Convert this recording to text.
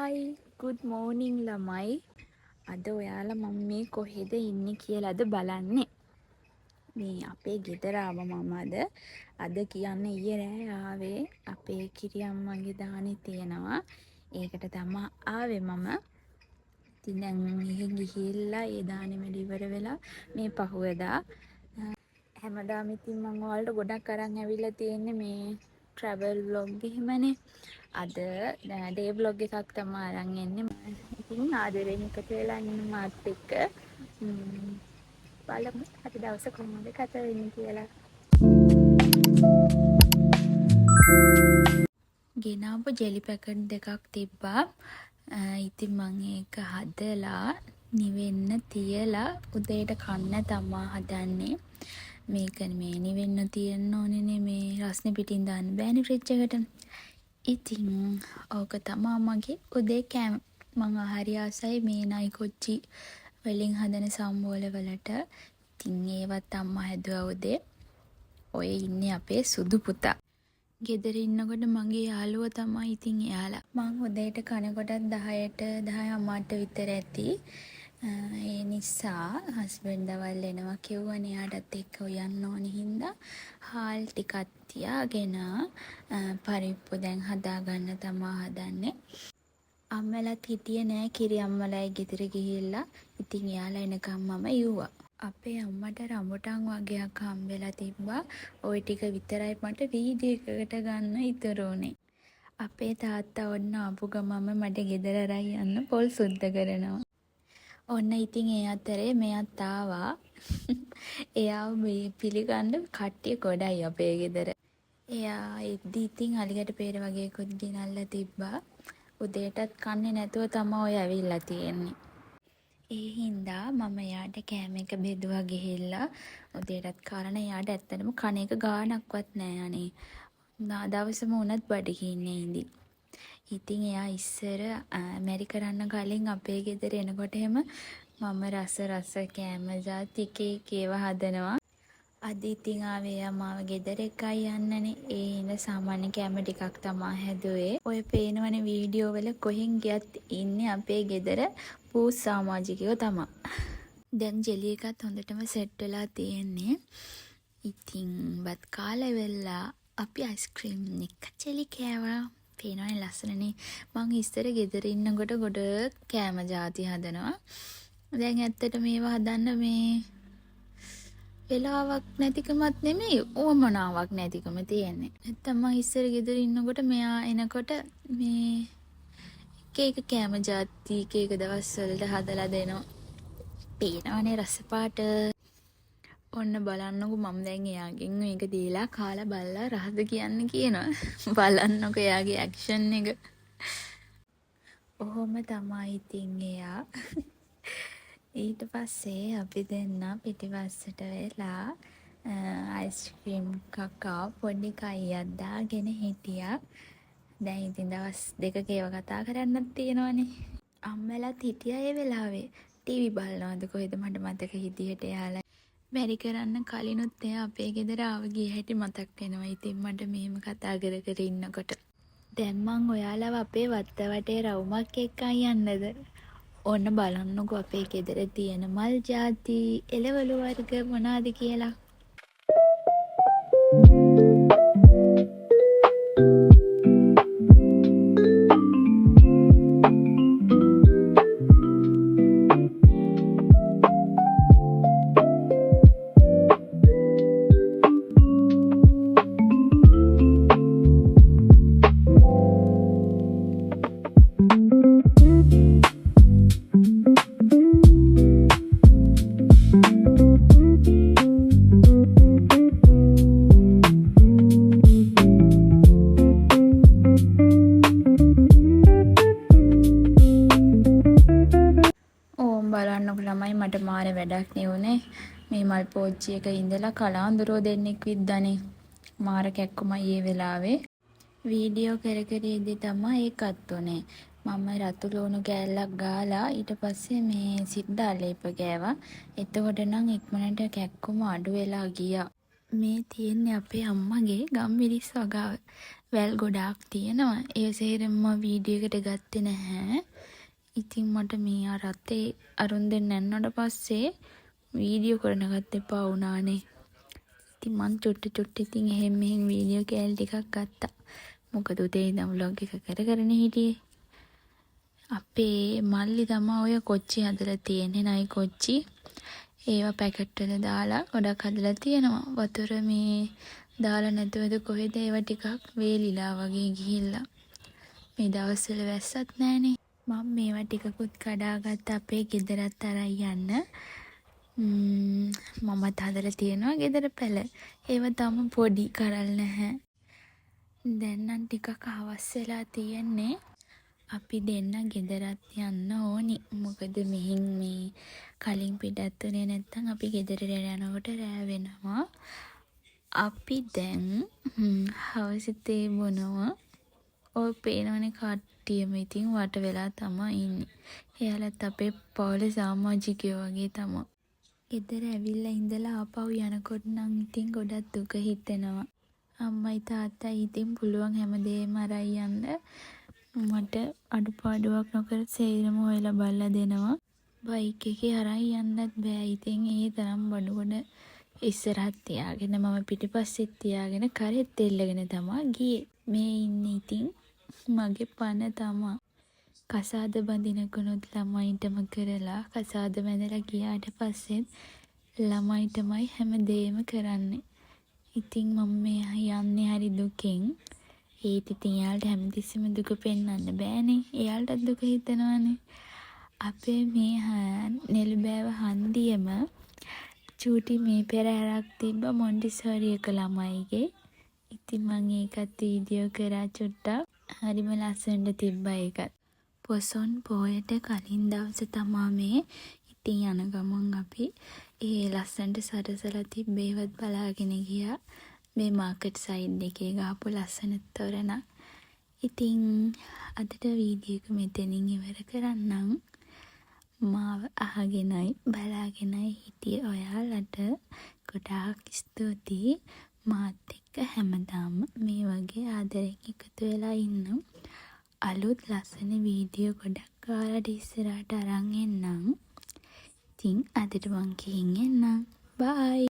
Hi, good morning ළමයි. අද ඔයාලා මම මේ කොහෙද ඉන්නේ කියලාද බලන්නේ. මේ අපේ ගෙදර ආව මම අද. අද කියන්නේ ඊයේ රෑ ආවේ. අපේ කිරි අම්මගේ දානේ තියෙනවා. ඒකට තමා ආවේ මම. ඉතින් දැන් එහෙ ගිහිල්ලා ඒ දානේ වැඩ ඉවර වෙලා මේ පහුවදා. හැමදාම ඉතින් මං ඔයාලට ගොඩක් අරන් ඇවිල්ලා තියෙන්නේ මේ ට්‍රැවල් ව්ලොග් එහෙමනේ. අද ඩේ ව්ලොග් එකක් තමා අරන් එන්නේ. ඉතින් ආදරෙන් එකතු වෙලා ඉන්න මාත් එක්ක බලමු අද දවස කොහොමද ගත වෙන්නේ කියලා. ගෙනාවු ජෙලි පැකට් දෙකක් තිබ්බා. ඉතින් මං ඒක හදලා නිවෙන්න තියලා උදේට කන්න තමා හදන්නේ. මේක මේ නිවෙන්න තියෙන්න ඕනේනේ, මේ රස්නේ පිටින් දාන්න බෑනේ ෆ්‍රිජ් එකට. ඉතින් ඕක තමා මගේ උදේ කෑම. මං හරි ආසයි මේ නයි කොච්චි වලින් හදන සම්බෝල වලට. ඉතින් ඒවත් අම්මා හැදුවා උදේ. ඔය ඉන්නේ අපේ සුදු පුතා. ගෙදර ඉන්නකොට මගේ යාළුවෝ තමයි ඉතින් එයාලා. මං උදේට කනකොටත් 10ට 10:30ට විතර ඇති. ඒ නිසා හස්බන්ඩ් දවල් එනවා කිව්වනේ, එයාටත් එක්ක උයන්න ඕන හින්දා හාල් ටිකක් තියාගෙන පරිප්පු දැන් හදාගන්න තමා හදන්නේ. අම්මලත් හිටියේ නෑ, කිරි අම්මලයි ගෙදර ගිහිල්ලා. ඉතින් එයාලා එනකම් මම ඉව්වා. අපේ අම්මට රඹුටන් වගයක් හම්බෙලා තිබ්බා. ඔය ටික විතරයි මට වීඩියෝ එකකට ගන්න ඉතුරු වුණේ. අපේ තාත්තා ඔන්න ආපු ගමන්ම මට ගෙදර අරන් යන්න පොල් සුද්ද කරනවා. ඔන්න ඉතින් ඒ අතරේ මෙයත් ආවා. එයාව මේ පිළිගන්න කට්ටිය ගොඩයි අපේ ගෙදර. එයා එද්දි ඉතින් අලිගැට පේර වගේකුත් ගෙනල්ලා තිබ්බා. උදේටත් කන්නේ නැතුව තමා ඔය ඇවිල්ලා තියෙන්නේ. ඒ හින්දා මම එයාට කෑම එක බෙදුවා ගිහිල්ලා. උදේටත් කාලා නෑ. එයාට ඇත්තටම කන එක ගාණක්වත් නෑ අනේ. දවසම වුණත් බඩගින්නේ ඉඳි. ඉතින් එයා ඉස්සර මැරි කරන්න කලින් අපේ ගෙදර එනකොට එහෙම මම රස රස කෑම ජාති එක එක ඒවා හදනවා. අද ඉතින් ආවේ එයා මාව ගෙදර එක්කයි යන්නනේ. ඒ හින්දා සාමාන්‍ය කෑම ටිකක් තමා හැදුවේ. ඔය පේනවනේ වීඩියෝ වල කොහෙන් ගියත් ඉන්නේ අපේ ගෙදර පූස් සාමාජිකයෝ තමා. දැන් ජෙලි එකත් හොඳටම සෙට් වෙලා තියෙන්නේ. ඉතින් බත් කාලා ඉවරලා අපි අයිස්ක්‍රීම් එක්ක ජෙලි කෑවා. පේනවනේ ලස්සනනේ. මං ඉස්සර ගෙදර ඉන්නකොට ගොඩ කෑම ජාති හදනවා. දැන් ඇත්තට මේවා හදන්න මේ වෙලාවක් නැතිකමත් නෙමෙයි, උවමනාවක් නැතිකම තියෙන්නේ. නැත්තම් මං ඉස්සර ගෙදර ඉන්නකොට මෙයා එනකොට මේ එක එක කෑම ජාති එක එක දවස් වලට හදලා දෙනවා. පේනවනේ රස පාට. ඔන්න බලන්නකෝ, මම දැන් එයාගෙන් මේක දීලා කාලා බලලා රහද කියන්න කියනවා. බලන්නකෝ එයාගේ ඇක්ෂන් එක. ඔහොම තමයි ඉතින් එයා. ඊට පස්සේ අපි දෙන්නා පිටිපස්සට වෙලා අයිස්ක්‍රීම් කකා පොඩි කයියක් දාගෙන හිටියා. දැන් ඉතින් දවස් දෙකක ඒව කතා කරන්නත් තියෙනවනේ. අම්මලත් හිටියා ඒ වෙලාවේ. ටීවී බලනවද කොහෙද මට මතක හිටියට එයාලා. මැරි කරන්න කලිනුත් එයා අපේ ගෙදර ආව ගිය හැටි මතක් වෙනවා ඉතින් මට මෙහෙම කතා කර කර ඉන්නකොට. දැන් මං ඔයාලව අපේ වත්ත වටේ රවුමක් එක්කන් යන්නද? ඔන්න බලන්නකෝ අපේ ගෙදර තියෙන මල් ජාති, එළවලු වර්ග මොනාද කියලා. ඕම් බලන්නකො ළමයි, මට මාර වැඩක් නේ වුනේ. මේ මල් පෝච්චි එක ඉඳලා කලාඳුරෝ දෙන්නෙක් විද්දානේ. මාර කැක්කුමයි ඒ වෙලාවේ. වීඩියෝ කර කර ඉද්දි තමා ඒකත් උනේ. මම රතු ලුණු කෑල්ලක් ගාලා ඊට පස්සේ මේ සිද්ධාලේප ගෑවා. එතකොට නම් ඉක්මනට කැක්කුම අඩු වෙලා ගියා. මේ තියෙන්නේ අපේ අම්මගේ ගම්මිරිස් වගාව. වැල් ගොඩාක් තියෙනවා. ඒ සේරම මම වීඩියෝ එකට ගත්තේ නැහැ. ඉතින් මට මේ අර අතේ අරුන් දෙන්න ඇන්නට පස්සේ වීඩියෝ කරන එකත් එපා වුණානේ. ඉතින් මං චුට්ටි චුට්ටි ඉතින් එහෙන් මෙහෙන් වීඩියෝ කෑලි ටිකක් ගත්තා. මොකද උදේ ඉඳන් ව්ලොග් එක කර කරනේ හිටියේ. අපේ මල්ලි තමා ඔය කොච්චි හදලා තියෙන්නේ, නයි කොච්චි. ඒවා පැකට් වල දාලා ගොඩක් හදලා තියෙනවා. වතුර මේ දාලා නැතුවද කොහෙද ඒවා ටිකක් වේලිලා වගේ ගිහිල්ලා. මේ දවස්වල වැස්සත් නෑනේ. මං මේවා ටිකකුත් කඩාගත්තා අපේ ගෙදරත් අරන් යන්න. මමත් හදලා තියෙනවා ගෙදර පැළ. ඒවා තාම පොඩි, කරල් නැහැ. දැන් නම් ටිකක් හවස් වෙලා තියෙන්නේ. අපි දෙන්න ගෙදරත් යන්න ඕනි. මොකද මෙහෙන් මේ කලින් පිටත් වුණේ නැත්තම් අපි ගෙදරට යනකොට රෑ වෙනවා. අපි දැන් හවස තේ බොනවා. ඔය පේනවනේ කට්ටියම ඉතින් වට වෙලා තමා ඉන්නේ. එයාලත් අපේ පවුලේ සාමාජිකයෝ වගේ තමා. ගෙදර ඇවිල්ලා ඉඳලා ආපහු යනකොට නම් ඉතින් ගොඩක් දුක හිතෙනවා. අම්මයි තාත්තයි ඉතින් පුළුවන් හැමදේම අරන් යන්න මට අඩුපාඩුවක් නොකර සේරම හොයලා බලලා දෙනවා. බයික් එකේ අරන් යන්නත් බෑ ඉතින් ඒ තරම් බඩු ගොඩ ඉස්සරහත් තියාගෙන, මම පිටිපස්සෙත් තියාගෙන, කරෙත් එල්ලගෙන තමා ගියේ. මේ ඉන්නේ ඉතින් මගේ පණ තමා. කසාද බඳිනකනුත් ළමයින්ටම කරලා, කසාද බැඳලා ගියාට පස්සෙත් ළමයින්ටමයි හැමදේම කරන්නේ. ඉතින් මම මේ යන්නේ හරි දුකෙන්. ඒත් ඉතින් එයාලට හැමතිස්සෙම දුක පෙන්නන්න බෑනේ. එයාලටත් දුක හිතෙනවනේ. අපේ මේ නෙළුබෑව හන්දියම චූටි මේ පෙරහැරක් තිබ්බ මොන්ටිසෝරි එක ළමයිගේ. ඉතින් මං ඒකත් වීඩියෝ කරා චුට්ටක්. හරිම ලස්සනට තිබ්බා ඒකත්. පොසොන් පෝයට කලින් දවස තමා මේ. ඉතින් යන ගමන් අපි ඒ ලස්සනට සරසලා තිබ්බ ඒවත් බලාගෙන ගියා. මේ මාකට් සයිඩ් එකේ ගහපු ලස්සන තොරණක්. ඉතින් අදට වීඩියෝ එක මෙතනින් ඉවර කරන්නම්. මාව අහගෙනයි බලාගෙනයි හිටිය ඔයාලට ගොඩාක් ස්තුතියි. මාත් එක්ක හැමදාම මේ වගේ ආදරෙන් එකතු වෙලා ඉන්න. අලුත් ලස්සන වීඩියෝ ගොඩක් ඔයාලට ඉස්සරහට අරන් එන්නම්. ඉතින් අදට මං ගිහින් එන්නම්. බායි.